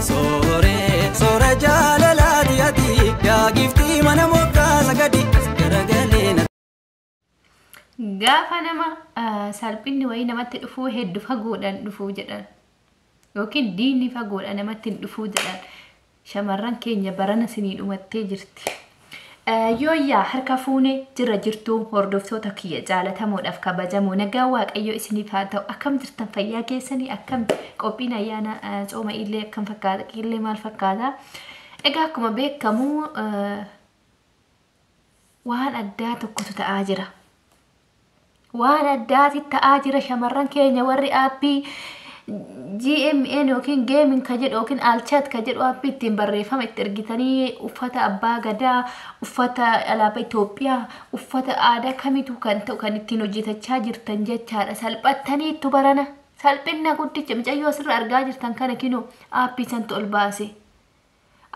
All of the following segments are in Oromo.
Sooree soora jaalalaati ati yaa giftii mana moggaasa gadi as garagalee na. Gaafa nama salphinni wayii namatti dhufuu hedduu fagoodhaan dhufuu jedhan yookiin diinni fagoodhaan namatti hin dhufuu jedhan, shamarran keenya barana sinii dhumattee jirti. Yooyyaa, harka fuunee jira jirtuu hordoftoota kiyya jaalatamoodhaaf kabajamoo, nagaa Waaqayyoo isiniif haa ta'u. Akkam jirtan? Fayyaa keessanii? Akkam qophiin ayyaana tsooma illee akkam fakkaata? Qillee maal fakkaata? Egaa akkuma beekamu waan addaa tokkotu ta'aa jira. Waan addaati ta'aa jira. Shamarran keenya warri aappii GMN yookiin Gaming ka jedhu yookiin Alchat ka jedhu aappii ittiin barreeffama itti ergitanii uffata abbaa gadaa, uffata alaabaa Itoophiyaa, uffata aadaa kamitu kan ta'u kan ittiin hojjetachaa jirtan jechaadha. Salphattanii ittu barana. Salphina guddicha mucayyoo asirra argaa jirtan kana kinoo aappii santu ol baase.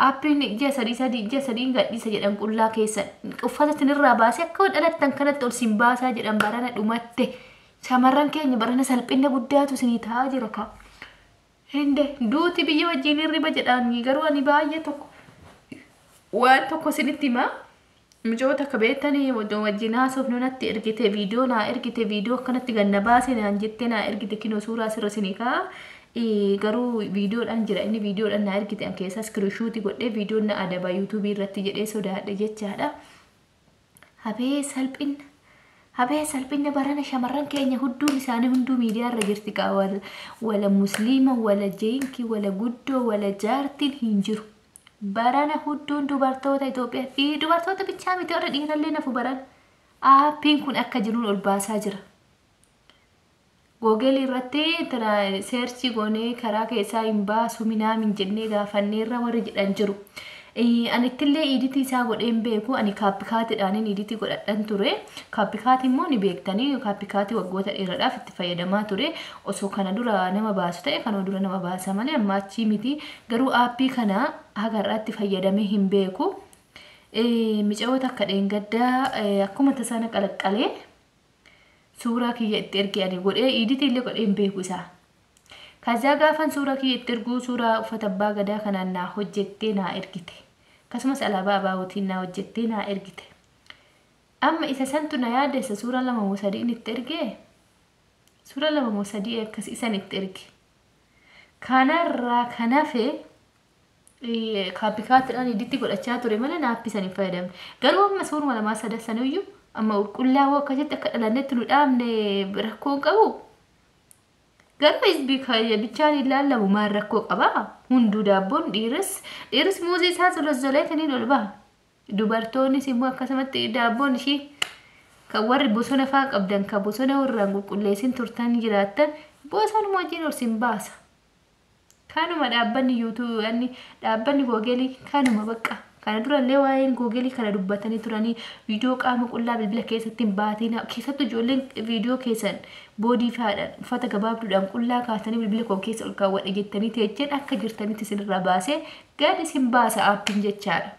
Aappiin ji'a 3 3 ji'a 3 gadhiisa jedhan, qullaa keessan uffata isinirraa baasee akka dhalattan kanatti ol sin baasaa jedhan. Barana dhumatte. Shamarran keenya, barana salphina guddaatu isinii ta'aa jira ka. Hinde duuti biyya wajjin hirriba jedhaan, garuu ani baay'ee tokko waan tokko isinitti himaa. Mucoota akka beektanii wajjin haasofnu natti ergite, viidiyoo naa ergite, viidiyoo akkanatti ganna baase naan jettee naa ergite. Kinoo suuraa asirra isinii ka'a. Garuu viidiyoodhaan jira inni, viidiyoodhaan naa ergite, an keessaa screenshot godhee viidiyoon na adaba yuutuubii irratti jedhee sodaadhe jechaadha. Habee salphina. Habee salphina barana shamarran keenya hudduun isaanii hunduu miidiyaa irra jirti kaa, wala musliima, wala jeenkii, wala guddoo, wala jaartiin hin jiru. Barana hudduun dubartoota Itoophiyaa, dubartoota bichaa miti, warra dhiirallee nafu, barana. Aappiin kun akka jiruun ol baasaa jira. Google irratti search goonee karaa keessaa hin baasu minaamin jennee gaafanneerra warri jedhan jiru. Ani ittillee edit isaa godheen beeku, ani CapCutiidhaan edit godhadhan ture. CapCut immoo ni beektanii, CapCut waggoota dheeraadhaaf itti fayyadamaa ture. Osoo kana dura nama baasu ta'e kana dura nama baasa malee amma achii miti. Garuu aappii kana haga har'aatti fayyadamee hin beeku. Micaa'oota akka dheengaddaa akkuma tasaana qalaqqalee suuraa kiyya itti erge, ani godhee edit illee godhee hin beeku isaa. Kazaa gaafan suuraa kiyya itti erguu suuraa uffata abbaa gadaa kanaan naa hojjettee naa ergite. Akkasumas alaabaa abaawwatiin naa hojjettee naa ergite. Amma isa santu na yaadessa, suuraa lama moo sadiin itti ergee? Suuraa lama moo sadii akkas isan itti erge. Kanarraa kan hafe CapCutiidhaan edit godhachaa ture malee naappi san hin fayyadamne. Garuu amma suuruma lamaa sadan saniyyuu amma qullaawoo akkasitti akka dhalannetti nu dhaabne rakkoo hin qabu. Garuu hizbii bichaan hin laallamu, maal rakkoo qabaa? Hunduu daabboon dhiiris muuzii isaa zolozzoleetaniin ol baha. Dubartoonnis immoo akkasumatti daabboon ishii kan warri bosona faa qabdan, kan bosona warraan qulqulleessin turtan jiraattan, bosonuma wajjin ol sin baasa. Kanuma dhaabbanni yuutuubii, dhaabbanni Google kanuma bakka. Kana durallee waa'een Google kana dubbatanii turanii, viidiyoo qaama qullaa bilbila keessatti hin baatiin, keessattuu ijoolleen viidiyoo keessan boodii faadhaan uffata gabaabduudhaan qullaa kaasanii bilbila koo keessa ol kaawwadhe jettanii teecheen akka jirtanitti isinirraa baasee gadi isin baasa aappiin jechaadha.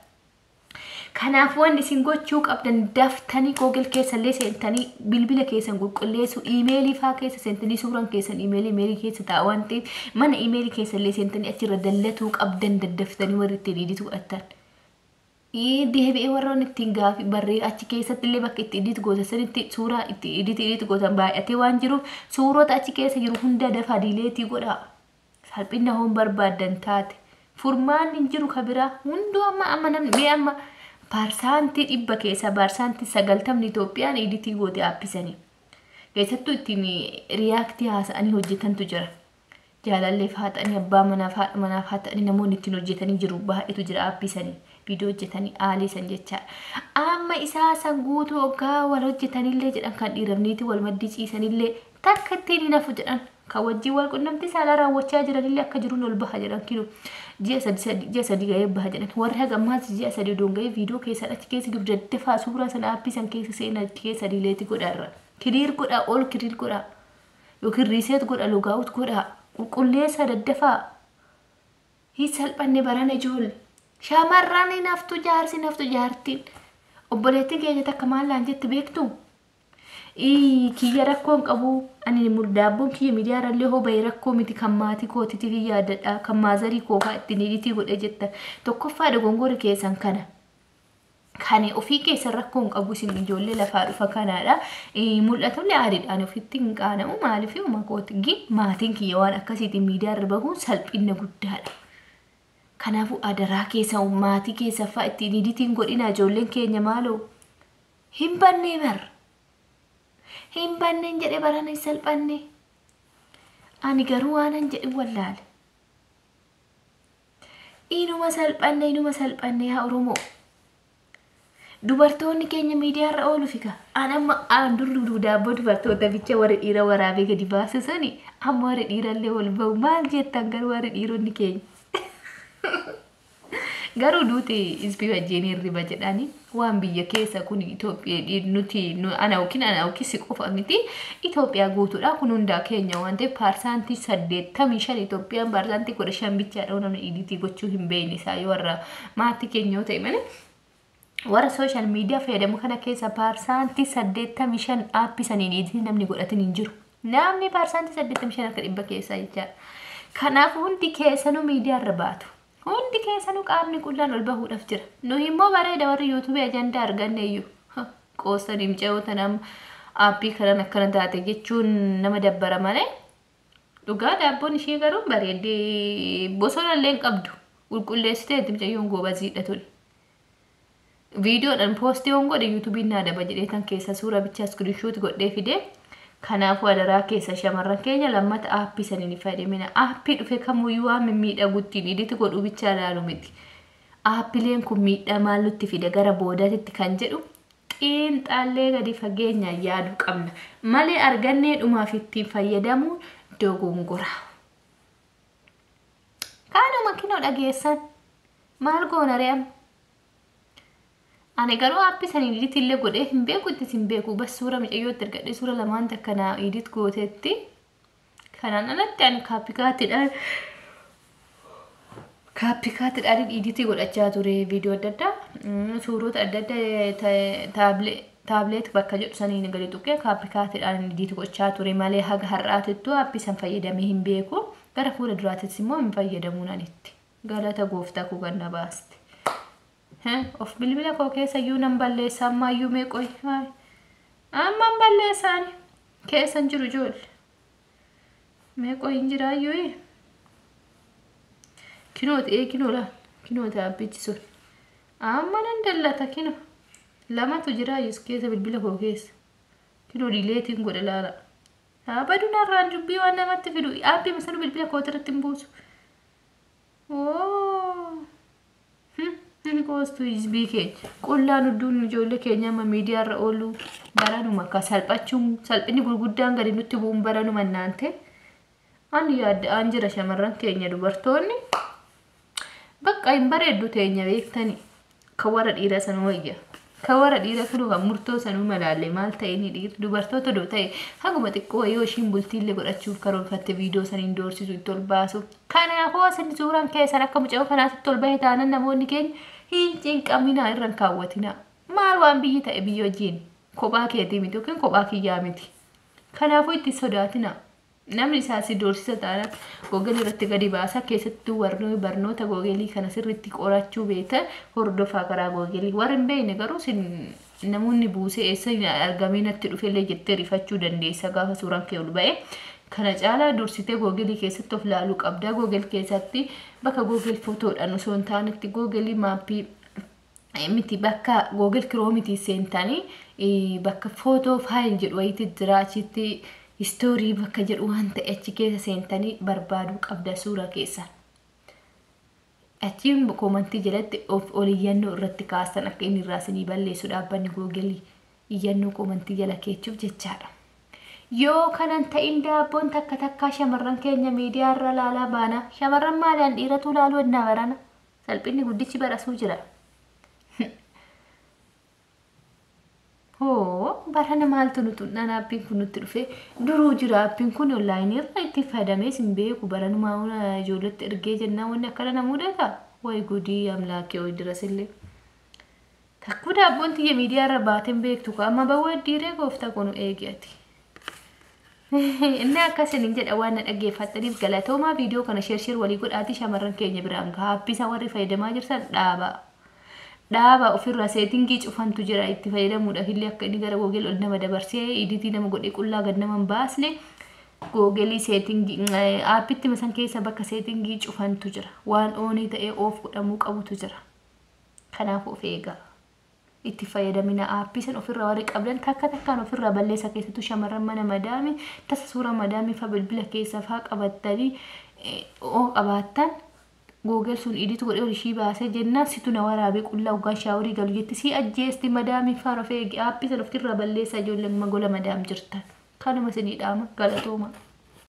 Kanaaf wanni isin gochuu qabdan daftanii Google keessallee seentanii bilbila keessan qulqulleessuu, iimeelii faa keessa seentanii, suuraan keessan iimeelii keessa ta'a waan ta'eef mana iimeelii keessallee seentanii achirra dallatuu qabdan daddaftanii warri ittiin edit godhatan. Deebi'ee warroon ittiin gaafii barree achi keessatti illee bakka itti edit gootan sanitti suuraa itti edit gootan baay'atee waan jiruuf suurota achi keessa jiru hunda dafaa delete godhaa. Salphina hoon barbaaddan taate. Furmaanni hin jiru ka biraa hunduu amma namni mee amma 100% keessaa 90% Itoophiyaan edit goote aappii sanii. Keessattuu ittiin react haasa'anii hojjetantu jira. Jaalalleef haa ta'anii, abbaa manaaf, haadha manaaf haa ta'anii, namoonni ittiin hojjetanii jiru baay'eetu jira aappii sanii. Viidiyoo hojjetanii aalii san jechaadha. Amma isaa san guutuu hoggaa wal hojjetanillee jedhan, kan dhiirafniiti wal maddii ciisanillee takka ittiin hin hafu jedhan. Kan wajjin wal qunnamtii saalaa raawwachaa jiranillee akka jiruun ol baha jedhan, kinu ji'a 3 ji'a 3 gahee baha jedhan. Warri haga ammaas ji'a 3 odoon gahee viidiyoo keessan achi keessa jiru daddafaa suuraa sana aappii san keessa seenaa achi keessa delete godhaarra. Clear godhaa, ol clear godhaa yookiin reset godha, logout godhaa, qulqulleessaa daddafaa. Hin salphanne barana ijoollee. Shamarran hin haftu, jaarsi hin haftu, jaartiin. Obboleettiin keenya takka maal naan jette beektu? Kiyya rakkoo hin qabu. Ani daabboon kiyya miidiyaarrallee hoo bahee rakkoo miti, kan maatii kootiitiif hin yaadadha, kan maazarii koo fa'aa ittiin editii godhee jettan. Tokkoffaa dogongorri keessan kana. Kan ofii keessan rakkoo hin qabu, isin ijoollee lafaa dhufa kanaadha. Mul'atullee aariidhaan ofitti hin qaana'u, maaliif uma kooti maatiin kiyya waan akkasiitiin miidiyaarra bahuun salphina guddaadha. Kanaafuu adaraa keessa maatii keessa fa'aa ittiin editiin godhina, ijoolleen keenya maaloo. Hin bannee bar. Hin banneen jedhee barana hin salphanne. Ani garuu waanan jedhe wallaale. Inuma salphanne, inuma salphanne yaa Oromoo. Dubartoonni keenya miidiyaarra oolu fika. An amma aan dur daabboo dubartoota bicha warri dhiira waraabee gadi baasisani, amma warri dhiirallee ol bahu, maal jettan garuu warri dhiironni keenya? Garuu duuti isbii wajjin hirriba jedhani, waan biyya keessa kun Itoophiyaa nuti ana yookiin ana yookiin si qofa miti, Itoophiyaa guutuudha, kun hundaa keenya waan ta'eef 85% Itoophiyaan 15% bichaadha namni editii gochuu hin beekne isaa yoo warra maatii keenya yoo ta'e malee. Warra social media fayyadamu kana keessa 85% aappii saniin editii namni godhatin hin jiru. Namni 85% harka dhibba keessaa jechaadha. Kanaaf hundi keessanuu miidiyaarra baatu. Hundi keessanuu qaamni qullaan ol bahuudhaaf jira. Nuyi immoo bareeda, warri yuutuubii ajandaa arganne iyyuu. Qoosanii mucayyoo tana aappii kanan akkana taate jechuun nama dabbara malee. Dhugaa daabboon ishee garuu bareeddee, bosona illee hin qabdu. Qulqulleessiteetti, mucayyoon goobaziidha tuni. Viidiyoodhaan poostii yoon godhe yuutuubiin naa daba jedhee tan keessa suura bichaa screenshot godhee fidee. Kanaafuu adaraa keessa shamarran keenya, lammata aappii saniin hin fayyadamina. Aappii dhufe kamuyyuu waan mimmiidhagutti edit godhuu bichaa ilaalu miti. Aappileen kun miidhaa maal nutti fida gara boodaatitti kan jedhu xiinxallee gadi fageenyaan yaaduu qabna. Malee argannee dhumaaf ittiin fayyadamuun dogongora. Kanuma kinoo dhageessan, maal goona ree amma? Ani garuu aappii saniin edit illee godhee hin beeku, ittis hin beeku. Bas suura mucayyootti ergadhee suura lamaan takka naa edit gootetti. Kanaan alatti ani CapCutiidhaan editii godhachaa ture viidiyoo adda addaa, suurota adda addaa tablet bakka jedhu saniin gadi tuqee CapCutiidhaan edit gochaa ture malee haga har'aatittuu aappii san fayyadamee hin beeku. Gara fuula duraattis immoo hin fayyadamuun anitti. Galata gooftaa koo ganna baaste. Of bilbila koo keessa iyyuu nan balleessa ammaayyuu, meeqoy amman balleessaani keessa hin jiru ijoollee. Meeqoy hin jiraayyuu, kinooti ee kinoo laal, kinooti aabbichi sun amma nan dallata, kino lamatu jiraayyus keessa bilbila koo keessa, kinoo deleteiin godhe laala. Haa badu narraan dubbii waan namatti fidu, aappii masanu bilbila koo irratti hin buusu. Oo. Qoostu hizbii keenya. Qullaan hudduun ijoollee keenya amma miidiyaarra oolu baranuma akka salphachuun, salphinni gurguddaan gadi nutti bu'uun baranuma naante. Ani yaadda'aan jira, shamarran keenya dubartoonni. Bakka hin bareeddu teenya beektani. Kan warra dhiira sanuu wayya. Kan warra dhiira kunuu kan murtoo sanuu malaalle, maal ta'e ni dhiirri dubartoota doo ta'e haguma xiqqoo yoo ishiin bultiillee godhachuuf karoorfatte viidiyoo saniin doorsisu itti ol baasu. Kanaafuu asin suuraan keessan akka mucayyoo kanaatti ol bahe taanan namoonni keenya hin cinqaminaa, irra hin kaawwatinaa. Maal waan biyyi ta'e biyya wajjin kophaa keetii miti yookiin kophaa kiyyaa miti. Kanaafuu itti sodaatinaa. Namni isaa si doorsisa taanaan Google irratti gadi baasa, keessattuu warri barnoota Googelii kana sirriitti qorachuu beektan hordofaa karaa Googelii. Warri hin beekne garuu sin namoonni buusee eessa argamee natti dhufellee jettee rifachuu dandeessa gaafa suuraan kee ol ba'e. Kana caalaa dursitee Googelii keessatti of laaluu qabda. Google keessatti bakka Google footoodhaan osoo hin taanetti Googelii maappii miti, bakka Google Chromeitii seentanii bakka photo file jedhu wayiitti jira, achitti history bakka jedhu waan ta'e achi keessa seentanii barbaaduu qabda suura keessa. Achiin commentii jalatti of ol iyyannoo irratti kaasan akka inni irraa isinii balleessu dhaabbanni Googelii iyyannoo commentii jala keechuuf jechaadha. Yoo kanan ta'in daabboon takka takkaa shamarran keenya miidiyaa irra laalaa baana. Shamarran maaliin dhiiratu laaluu ennaa barana. Salphinni guddichi barasuu jira. Hoo barana maaltu nuti naan aappiin kun nutti dhufe, duruu jira aappiin kun, onlaayinii irra itti fayyadamees hin beeku, baranumaa ijoolletti ergee jennaan wanni akkana na mudata. Way gudii amlaakee, way dirasillee. Takkuu daabboon tiyya miidiyaa irra baateen beektu ka amma bawwee diiree gooftaa kunu eegi ati. Inni akkasiniin jedha. Waan na dhaggeeffattaniif galatoomaa. Viidiyoo kana share share walii godhaatii shamarran keenya biraan gahaa. Appisa warri fayyadamaa jirtan dhaabaa. Dhaabaa ofirraa. Setting cufantu jira itti fayyadamuudhaaf illee, akka inni gara Google ol nama dabarsee edit nama godhee qullaa gad nama hin baasne. Google setting aappitti masan keessa bakka setting cufantu jira. Waan on ta'ee off godhamuu qabutu jira. Kanaaf of eegaa. Itti fayyadamina aappii san ofirraa warri qabdan takka takkaan ofirraa balleessa. Keessattuu shamarran mana madaami tasa suura madaamii fa bilbila keessa faa qabattanii oo qabaattan, Google sun edit godhee ol ishii baasee jennaan, situ na waraabee qullaa hoggaan shower galu jetti si ajjeesti madaamii faan. Of eegi, aappii san ofirraa balleessa, ijoolleen magola madaam jirtan. Kanuma isinii dhaama, galatooma.